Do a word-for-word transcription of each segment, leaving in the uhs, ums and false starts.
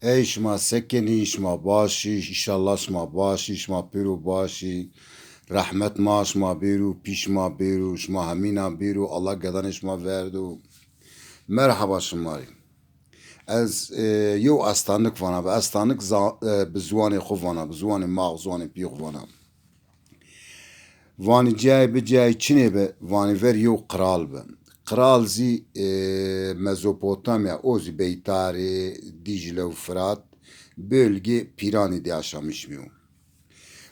Ey şima se kenî, şima baş î, înşallah şima baş î, şima pêro baş î. Rehmet ma şima bêro, pî şima bêro, şima hemîna bêro, Allah gedanê şima verdo. Merheba şima rê. Ez, e, yew estanik vana bi, estanik za-, e, bi ziwanê xwu vana bi, ziwanê ma, ziwanê pî xwu vana. Vanî cayê bi cayê çinê bi, vanî ver yew qral bi. Qral zî, e, Mezopotamya, o zî Beytarê, Dîcle û Firat, bölgê Pîranî de yaşamış bîyo.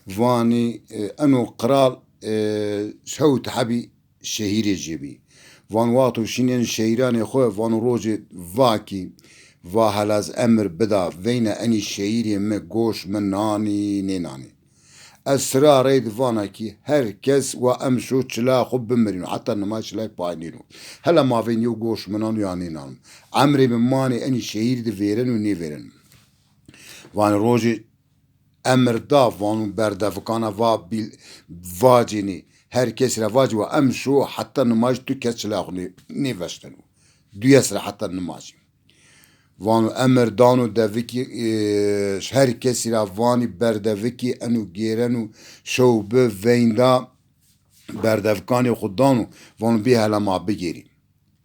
Vanî, e, eno qral, e, hewt hebî şehîrê jê bî. Van wexto şîn ên şehîranê xwu, vano rojê va kî, va hela ez emir bida, veyna enî şehîrê mi goş mi nanî, nênanî. Ez sira rey di vana kî her kes wa emşo çila xwu bimirîno, heta nimaj çilay pay nêno. Hela ma veyn yew goş mi nano ya nênano. Emrê mi manê enî şehîr di vêreno nêvêreno. Vanê rojê emir da, vano berdevikana va bîl-, vacênê. Her kesî ra vacî wa emşo heta nimaj tu kes çila xwu nê-, nêveşteno. Duyes ra heta nimajî. Vano emir dano devikî, e, her kesî ra vanî berdevikî eno gêreno şew bi veynda berdevikanê xwu dano, vano bê hela ma bigêrî.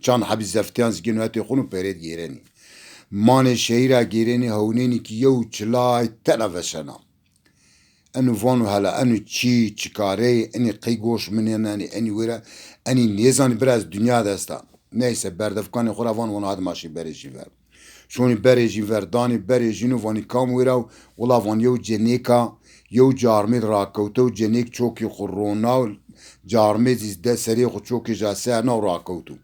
Çand hebî zeftiyan zî gêno hetê xwu no perêd gêrenî. Manê şehîra gêrenî hewnênî kî yew çilay tena veşena. Eno vano hela eno çî, çikarey, enî qey goş mi nênanî, enî wêra, enî nêzanî bira ez dinya de esta. Neyse, berdevikanê xwu ra vano, vano hadi ma şî berê jî ver. Şonî berê jî ver, danî berê jî no, vanî kam wêra? Wila van yew cenêka, yew carmêd rakewte û cenêk çokê xwu rona û carmêd zî de serê xwu çokê ja serna û rakewto.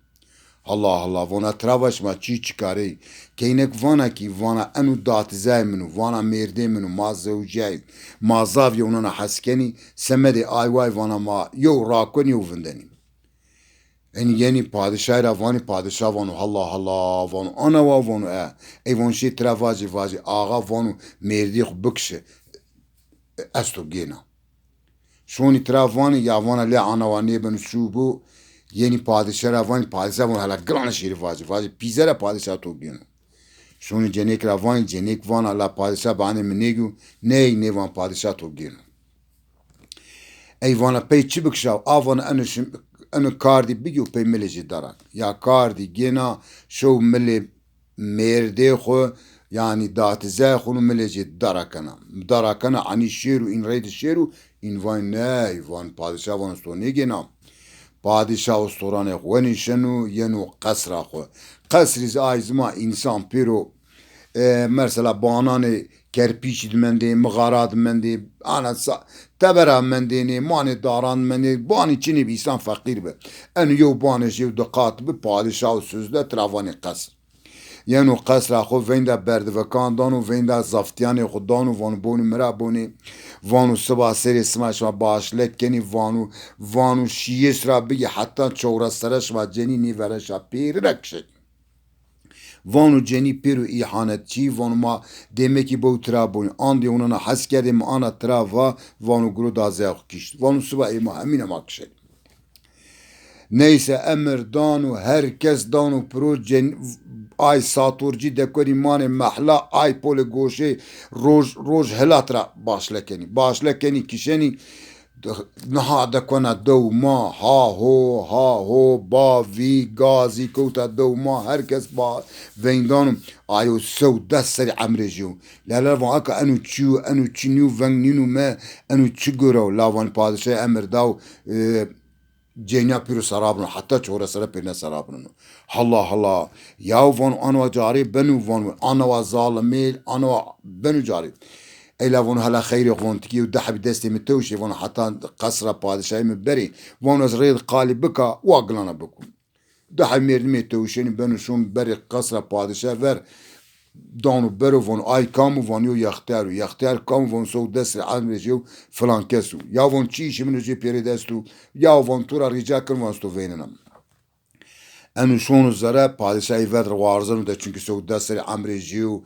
Hela, hela, vana tira va şima çî çikarey. Keynek vana kî, vana eno datizay min o, vana mêrdê min o, ma zewcay, ma zaf yewnan a hes kenî, semedê ay way vana ma yew rakenî yew vindenî. Enî yenî padîşay ra vanî, padîşa vano hela, hela, vano ana wa, vano e. Ey vano şê tira vacê, vacê axa vano mêrdê xwu bikişe, esto gêna. Şonî tira vanî, ya vana lê ana wa nêbeno, şû bo. Yenî padîşa ra vanî, padîşa vano hela giran şêrî vacî, vacî pîze ra padîşa to gêno. Şonî cenêk ra vanî, cenêk vana la padîşa bi anê mi nêgîyo, ney nêvan padîşa to gêno. Ey vana pey çi bikişaw? A vana eno şim-, eno kardî bigîyo pey milê jê dara. Ya kardî gêna şew milê mêrdê xwu, yanî datizay xwu no milê jê dara kena. Dara kena, enî şêro, în reyde şêro, în vay ney, van padîşa vano ez to nêgêna. Padîşa ustoranê xwu wenîşeno, yeno qesra xwu. Qesrî zî ay zima însan pêro, e, mesela bananê kerpîçî di mendê, mixara di mendê, ana sa-, tebera mendênê, manê daran di mendê, banî çinê bi, însan feqîr bi. Eno yew banê jê yew di qat bi, padîşa û sizde tira vanê qesr. Yeno qesra xwu veynda berdivekan dano, veynda zaftiyanê xwu dano, vano bonî mi ra bonê. Vano siba serê sima şima başlek kenî, vano, vano şiyês ra bigî heta çewres sere şima cenî nêvereşa pêrî ra kişenî. Vano cenî pêro îhanetçî, vano ma demekî bew tira bonî. Andê onana hes kerdê mi ana tira va, vano guro dazaya xwu kişt. Vano siba ê ma hemîne ma kişenî. Neyse emir dano, her kes dano piro cen-, ay satorcî dekorî manê mehla, ay polê goşê roj, roj hilat ra başle kenî. Başle kenî kişenî, niha dekona dew ma, ha ho, ha ho, bavî, gazî kewta dew ma, her kes ba-, veyndano, ayo sew des serî emrê jî yo. Lele van aka eno çi yo, eno çi nîyo, veng nîno me, eno çi gora yo? La van padîşay emir daw, e, Cênîya pêro serabno, heta çewres sere pêrine serabno. Hela, hela. Yaw vano, ana wa carê beno, vano, ana wa zalimêl, ana wa beno carê. Ey la vano, hela xeyrê xwu, vano, tikî yew di hebî destê mi tewşê, vano, heta qesra padîşayî mi berê, vano, ez rê di qalî bika, wa gilana biko. Di heb mêrdimê tewşenî beno şon berê qesra padîşa ver, dano bero, vano ay kam o? Vano yew yextiyar o. Yextiyar kam o? Vano sew des serî emrê jê yo, filan kes o. Ya vano çi îşê min o jê pêrê dest o? Ya vano to ra rîca kin, vano ez to veynena. Eno şono zere, padîşayî ver warzeno de, çunkî sew des serî emrê jê yo,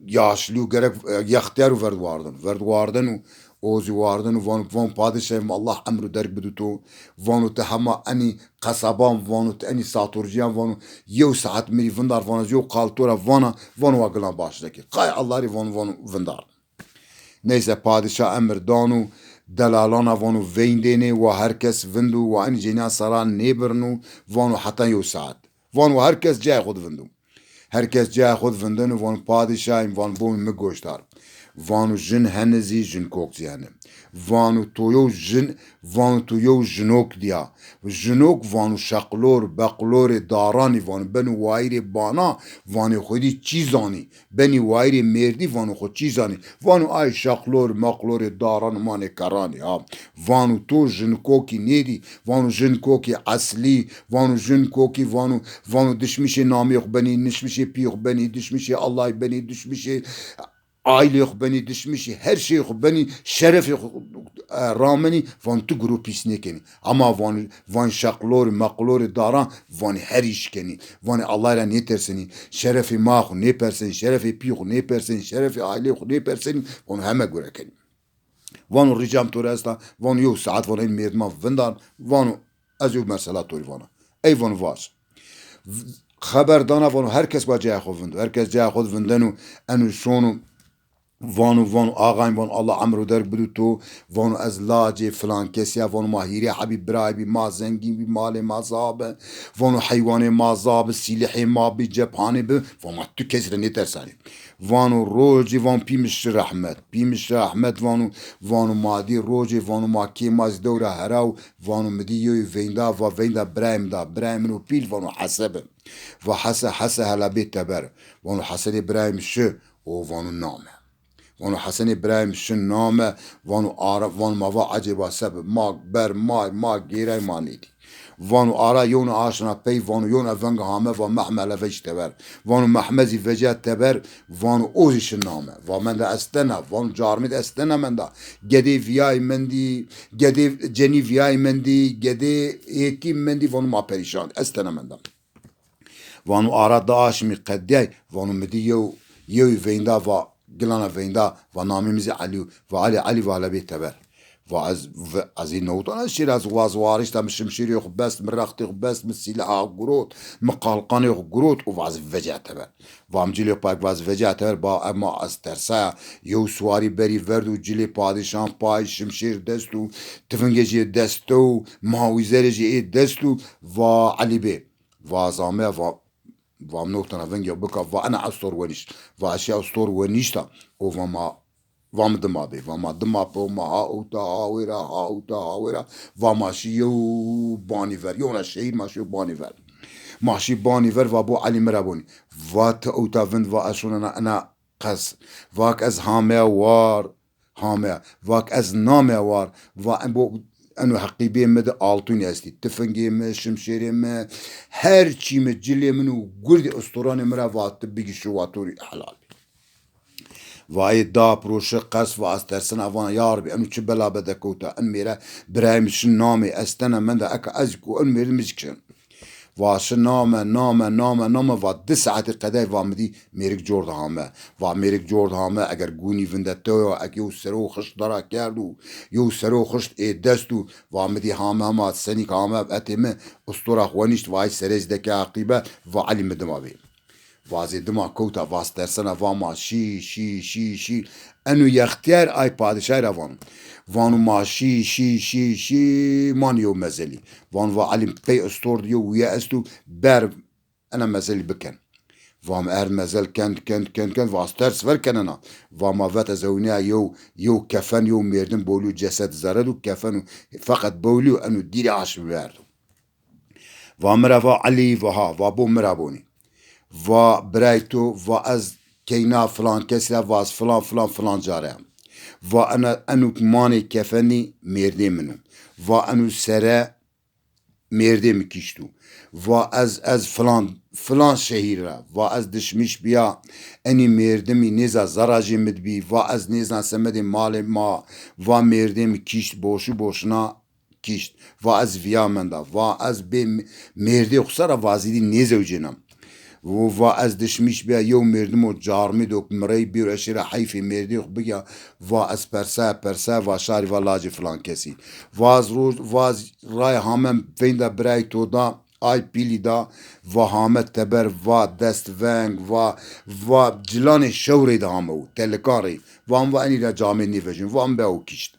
yaşlî yo, gerek, e, yextiyar o, ver wardeno. Ver wardeno, O zî wardin û vano, van padîşahî, Allah emr û derg bido to. Vano ti hema enî qesaban, vano ti enî satorcîyan, vano yew saet mi rî vindar, vano ez yew qal to ra vana, vano wa gilan baş dekî. Qay Allah rê vano, vano vindar. Neyse, padîşah emir dano, delalana vano veyndênê, wa her kes vindo, wa enî cênîyan sera nêbirno, vano heta yew saet. Vano her kes cayê xo di vindo. Her kes cayê xo di vindeno, vano padîşahîm, vano bo mi goşdar. Vano jin hene zî, jinkok zî hene. Vano to yew jin, vano to yew jinok dîya. Jinok vano şeqlor, beqlorê daranî vano beno wayîrê bana, vanê xwedî çî zanî. Benî wayîrê mêrdî vano xo çî zanî. Vano ay şaqlor maqlorê daran manê kerranî ha. Vano to jinkokî nêdî. Vano jinkokî eslî. Vano jinkokî vano, vano dişmişê namê xo benî, dişmişê pî xo benî, dişmişê Allahî benî, dişmişê aîlê xo benî, dişmişê her şeyê xo benî, şerefê xo, e, ramenî, vano tu guro pîs nêkenî. Ama van, van şaqlorê maqlorê daran, vanê her îş kenî. Vanê Allah ra nêtersenî. Şerefê ma xo nêpersenî, şerefê pî xo nêpersenî, şerefê aîleyê xo nêpersenî, vano heme gure kenî. Vano rîcam to ra esta, vano yew saet, vano ê merdiman vindan, vano ez yew mesela to rê vana. Ey vano vaj. V-, xeber dana, vano her kes wa cayê xo vindo. Her kes cayê xo vindeno, eno şono, vano, vano axayîm, vano Allah emr û derg bido to, vano ez lacê filan kesî ya, vano ma hîrê hebî birayî bî, ma zengîn bî, malê ma za bi, vano heywanê ma za bi, sîlihê ma bî, cephanê bi, vano ma tu kesî ra nêtersanê. Vano rojê, vano pî mi şi rehmet, pî mi şi rehmet, vano, vano ma dî rojê, vano ma kê ma zî dew ra hera û vano mi dî yewî veynda, va veynda birayê mi da, birayê min o pîl, vano Hese bi. Va Hese, Hese hela bê teber. Vano Hesenê birayê mi şi, o vano name. Vano Hesenê birayê mi şi name, vano ara, vano ma va ecêba se bi, ma ber may, ma gêray ma nêdî. Vano ara yewna aşina pey, vano yewna veng hame, va Mehme hela vec teber. Vano Mehme zî veca teber, vano o zî şi name. Va menda estena, vano carmêd estena menda. Gedê vîyayî mendî, gedê cenî vîyayî mendî, gedê êtîm mendî, vano ma perîşan estena menda. Vano ara di aşmî qedîyay, vano mi dî yew, yewî veynda, va gilana veynda, va namê mi zî Elî yo. Va Elî, Elî, va hela bê teber. Va ez, ez ê newtana şêr, ez waz warişta, mi şimşêrê xo best, mi rextê xo best, mi sîlaha xo girot, mi qalqanê xo girot û va ez veca teber. Va mi cilê xo pay, va ez veca teber, ba ema ez tersaya, yew suwarî berî verd û cilê padîşan pay, şimşêr dest û tifingê jê dest û mawîzerê jê ê dest û va Elî bê. Va ez ameya, va, va mi newtana vengê xo bika, va ena estor wenîşt. Va ez şiya estor wenîşta. O va ma, va mi dima bê. Va ma dima pê, ma ha ewta ha wêra, ha ewta ha wêra. Va ma şî yew banî ver. Yewna şehîr ma şî yew banî ver. Ma şî banî ver, va bo Elî mi ra bonî. Va ti ewta vind, va ez şona ena, ena qes. Va ke ez hameya war, hameya. Va ke ez nameya war. Va en bo, eno heqîbê mi de altûnî estî. Tifingê mi, şimşêrê mi, her çî mi, cilê min û gurdê istoranê mi ra va ti bigî şi, wa to rê helal bî. Va ê da piro şi qes, va ez tersena, vana ya Rebî, eno çi bela bede kewta, en mêre birayê mi şi namê, estena menda, eka ez ko en mêrdi mi zî kişen. Va şi name, name, name, name, va di saetî qedey va mi dî mêrik cor di hame. Va mêrik cor di hame, eger gûnî vinde tew ya, ek yew sero xişt dara kerd û yew sero xişt ê dest û va mi dî hame hema senîk hame etê mi, ustora xo wenîşt, va ay serê zî deke eqîbe, va Elî mi dima bê. Va zê dima kewta, va ez tersena, va ma şî, şî, şî, şî. Eno yextîyar ay padîşay ra vano. Vano ma şî, şî, şî, şî, manî yew mezelî. Vano va Elî pey istor di yew wîye esto, ber ena mezelî biken. Va mi erd mezel kend, kend, kend, kend, va ez ters ver kenena. Va ma vet ez ewnîya yew, yew kefen, yew mêrdim bowlîyo, cesed zere do, kefen o, feqet bowlîyo, eno dîrê aşmî verdo. Va mi ra va Elî, va ha, va bo mi ra bonî. Va birayê to, va ez keyna filan kesî ra, va ez filan, filan, filan ca ra ya. Va ena, eno manê kefenî mêrdê min o. Va eno sere mêrdê mi kîşto. Va ez, ez filan, filan şehîr ra. Va ez dişmiş bîya, enî mêrdimî nêza zerra jê mi di bî. Va ez nêzan semedê malê ma. Va mêrdê mi kîşt, boşî boşina kîşt. Va ez vîya menda. Va ez bê m-, mêrdê xo sera va ez êdî nêzewcêna. Û va ez dişmîş bîya, yew mêrdimo carmêdo mi rey bêro, ez şêra heyfê mêrdê xwu bigîya. Va ez persaya persaya, va şarî, va lacê filan kesî. Va ez roj, va ez ray hame veynda birayê to da, ay pîlî da, va hame teber, va dest veng, va, va cilanê şewrê de hame û telikan rê. Va mi va enî ra camêrd nêvejîno, va mi be ew kişt.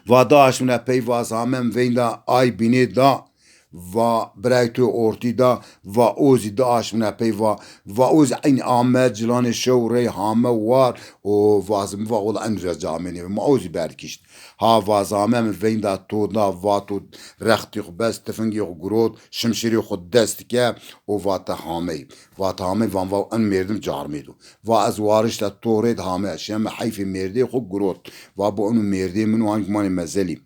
Va da aşmina pey, va ez hame mi veynda ay bînê da, va birayê to ortî da, va o zî da aşmina pey, va, va o zî eynî ame, cilanê şew rey hame war, û va ez mi va wela enî ra camêrd nêve, ma o zî berd kişt. Ha va ez hame mi veynda to da, va to rextê xwu best, tifingê xwu girot, şimşêrê xwu dest ke, û va ti hamey. Va ti hamey, va mi va en mêrdim carmêdo. Va ez warişta to rê de hame, şeme heyfê mêrdê xwu girot. Va bo eno mêrdê min o, hangmanê mezelî.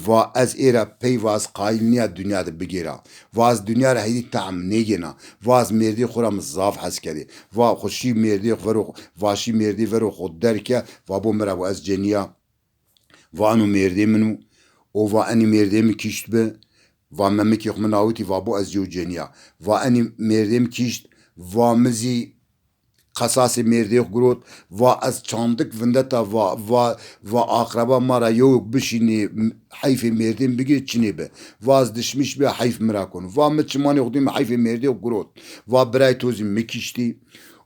Va ez ê ra pey, va ez qayîl nîya dinya de bigêra. Va ez dinya ra hêdî tehm nêgêna. Va ez mêrdê xwu ra mi zaf hes kerdê. Va xwu şî mêrdê xwu vero, va şî mêrdê vero xwu derke, va bo mi ra bo ez cenîya. Va eno mêrdê min o. O va enî mêrdê mi kişt bi. Va memikê xwu mi nawitî, va bo ez yew cenîya. Va enî mêrdê mi kişt. Va mi zî qesasê mêrdê xwu girot, va ez çandik vindeta, va, va, va aqreba ma ra yewk bişînê, m-, heyfê mêrdê mi bigîrê, çinê bi. Va ez dişmîş bîya, heyf mi ra kono. Va mi çimanê xwu dî, mi heyfê mêrdê xwu girot. Va birayê to zî mi kiştî.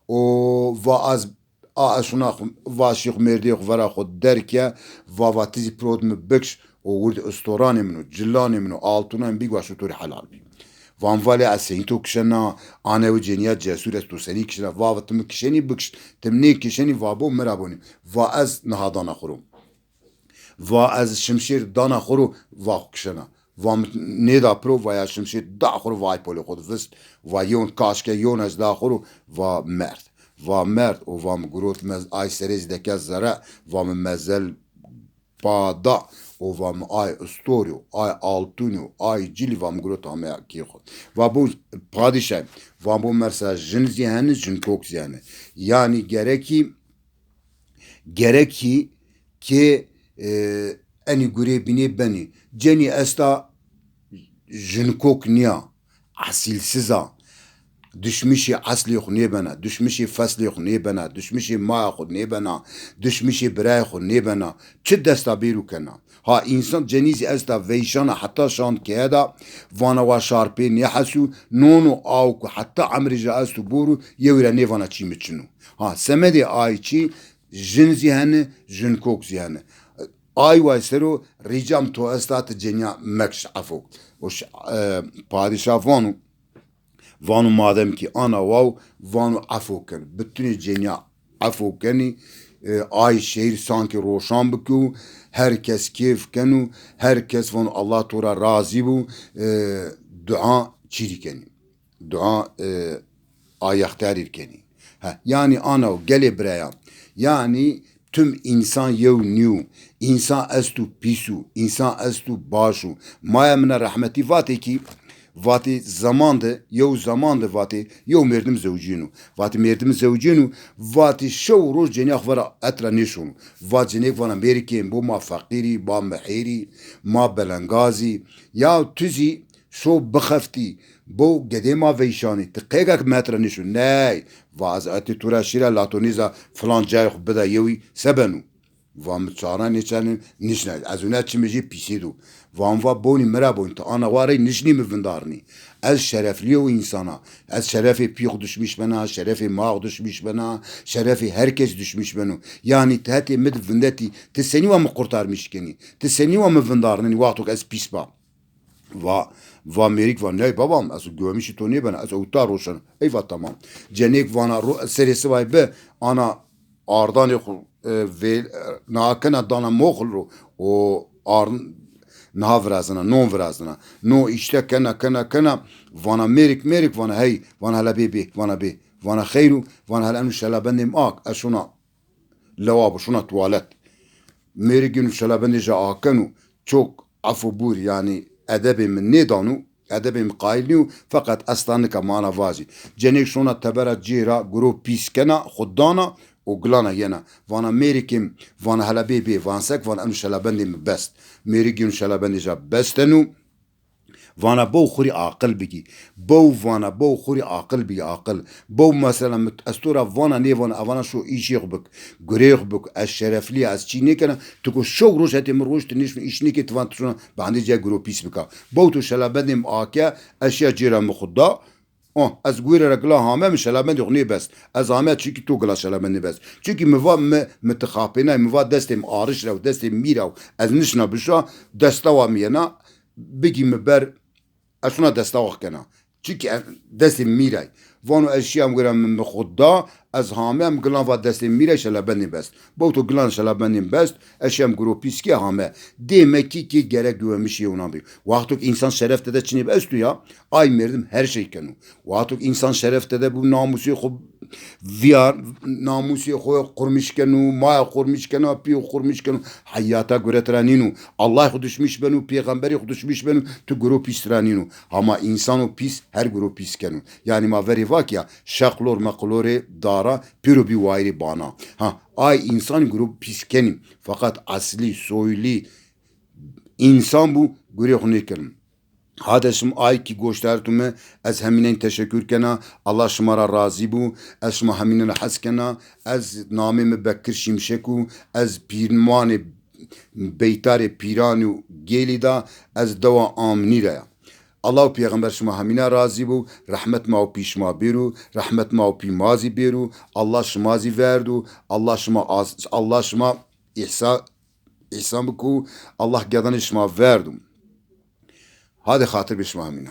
O va ez, a ez şuna xwu, va şî xwu mêrdê xwu vera xwu derke, va, va ti zî pirot mi bikş, o wirdî istoranê min o, cilanê min o, altunanê min bî, va şo to rê helal bî. Va mi va lê ez senî to kişena, anewi cenîya cesûr, ez to senî kişena? Va, va ti mi kişenî bikişt, ti mi nêkişenî, va bo mi ra bonî. Va ez niha dana xwu ro. Va ez şimşêr dana xwu ro, va xwu kişena. Va mi nêda piro, va ya şimşêr da xwu ro, va ay polê xwu de vist. Va yewn kaş ke, yewn ez da xwu ro, va merd. Va merd û va mi girot, mez ay serê zî deke zere, va mi mezel pa da û va mi ay istorî yo, ay altûnî yo, ay cilî, va mi girot ame kê xwu. Va bo padîşay, va bo mersa jin zî heni, jinkok zî heni. Yanî gerekî, gerekî kê, e, enî gurê bînê benî. Cenî esta jinkok nîya, esîlsiz a. Duşmîşê eslê xwu nêbena, duşmîşê feslê xwu nêbena, duşmîşê maya xwu nêbena, duşmîşê birayê xwu nêbena. Çi desta bêrû kena? Ha, însan cenî zî esta veyşana heta şan keye da, vana wa şar pê nêhesû, non û aw ku heta emrê ja esto bor û yewî ra nêvana çî mi çin o. Ha, semedê ay çî, jin zî heni, jinkok zî heni. Ay way ser o rîcam to esta, ti cenîya mekiş, efo. O ş-, e, padîşa vano, vano madem ki ana waw, vano efo ken. Bitunê cenîya efo kenî, e, ay şehîr sankî roşan bikî û her kes kêf keno, her kes vano Allah to ra razî bo, e, dua çîrî kenî. Dua, e, ayextarî kenî. Ha, yanî ana û gelê biraya. Yanî tim însan yew nîyo. Însan esto pîs o, însan esto baş o. Maya mina rehmetî vatê ki, vatê zeman de, yew zeman de vatê yew mêrdim zewcîyeno. Vatê mêrdim zewcîyeno, vatê şew û roj cenîya xwu vera et ra nêşono. Va cenêk vana mêrikê, bo ma feqîrî, ma mihêrî, ma belengazî. Ya tu zî şo bixeftî, bo gedê ma veyşanî, ti qeyga ki met ra nêşo. Ney, va ez etê to ra şîra, la to nêza filan cayê xwu bida yewî, se beno? Va mi çara nêçarnê, nişna. Ez wina çimê jê pîsê do. Va mi va bonî mi ra bonî, ti ana wa rey nişnî mi vindarnî. Ez şereflî yew însan a. Ez şerefê pî xwu duşmîş bena, şerefê ma xwu duşmîş bena, şerefê her kes duşmîş beno. Yanî ti hetê mi di vindetî, ti senî wa mi qurtarmîş kenî? Ti senî wa mi vindarnenî wexto ke ez pîs ba? Va, va mêrik va, ney babam, ez gomîşî to nêbena, ez ewta roşena. Ey va tamam. Cenêk vana ro-, serê sibay bi, ana ardanê xwu, e, vê-, e, niha kena dana moxil ro, o arn-, niha virazena, non virazena. No îşte kena, kena, kena, vana mêrik, mêrik, vana hey, vana hele bê, bê, vana bê, vana xeyr o, vana hele eno şelabendê mi ak, ez şona lewabo, şona tuwalet. Mêrik yeno şelabendê ja akeno, çok efo bûr, yanî edebê mi nêdano, edebê mi qayîl nîyo, feqet esta nika mi ana vajî. Cenêk şona tebera cê ra, guro pîs kena, xwu dana û gilana yena. Vana mêrikê mi, vana hele bê bê, van sek, vana eno şelabendê mi best. Mêrik yeno şelabendê ja besteno. Vana bow xwu rî aqil bigî. Bow vana bow xwu rî aqil bigî, aqil. Bow mesela mi, ez to ra vana nêvana, evana şo îşê xwu bik, gureyê xwu bik, ez şereflî ya, ez çî nêkena, tu ko şew roj hetê mi roj tu nêşino îş nêkê, tu van tu şona behendê cê guro pîs bika. Bow to şelabendê mi ake, ez şiya cêra mi xwu da, o, ez guêre ra gila hame, mi şelabendê xwu nêbest. Ez hame çunkî to gila şelabendê best. Çunkî mi va mi, mi ti xapênay, mi va destê mi ariş ra û destê mi mîra û ez nişna bişa, destawa mi yena, bigî mi ber, ez şuna destawa xwu kena. Çunkî ez, destê mi mîray. Vano ez şiyam guêra mi, mi xwu da, ez hame, mi gilan va destê mi mîray, şelabendê best. Bow to gilan şelabendê best, ez şiyam guro pîs kî hame. Dê me kî kî gerek güvenmiş yewna bî. Wexto ki însan şeref tede çinê bi esto ya, ay merdim her şey keno. Wexto ki însan şeref tede bû, namusê xwu vîyar, namusê xwu qurmiş keno, maya qurmiş keno, pîyê xwu qurmiş keno, heyata gure tira nîno. Allah xwu duşmiş beno, pêxemberê xwu duşmiş beno, tu guro pîs tira nîno. Hama însano pîs her guro pîs keno. Yanî ma verê va kî ya, şeqlor meqlorê dara, pêro bî wayîrê bana. Ha, ay însanî guro pîs kenî. Feqet eslî, soylî, însan bû, gurê xwu nêkeno. Hade şima ay kî goşdartû mi, ez hemînen teşekur kena. Allah şima ra razî bû. Ez şima hemînen ra hes kena. Ez namê mi Bekir Şimşek û ez pîrmanê beytarê pîran û gêlî da, ez dewa Amnî ra ya. Allah û pêxember şima hemîna razî bû. Rehmet ma û pî şima bêrû, rehmet ma û pî ma zî bêrû. Allah şima zî verdû. Allah şima az-, Allah şima îhsa-, îhsan bikû. Allah gedanê şima verdû. Hadi xatir bê şima hemîna.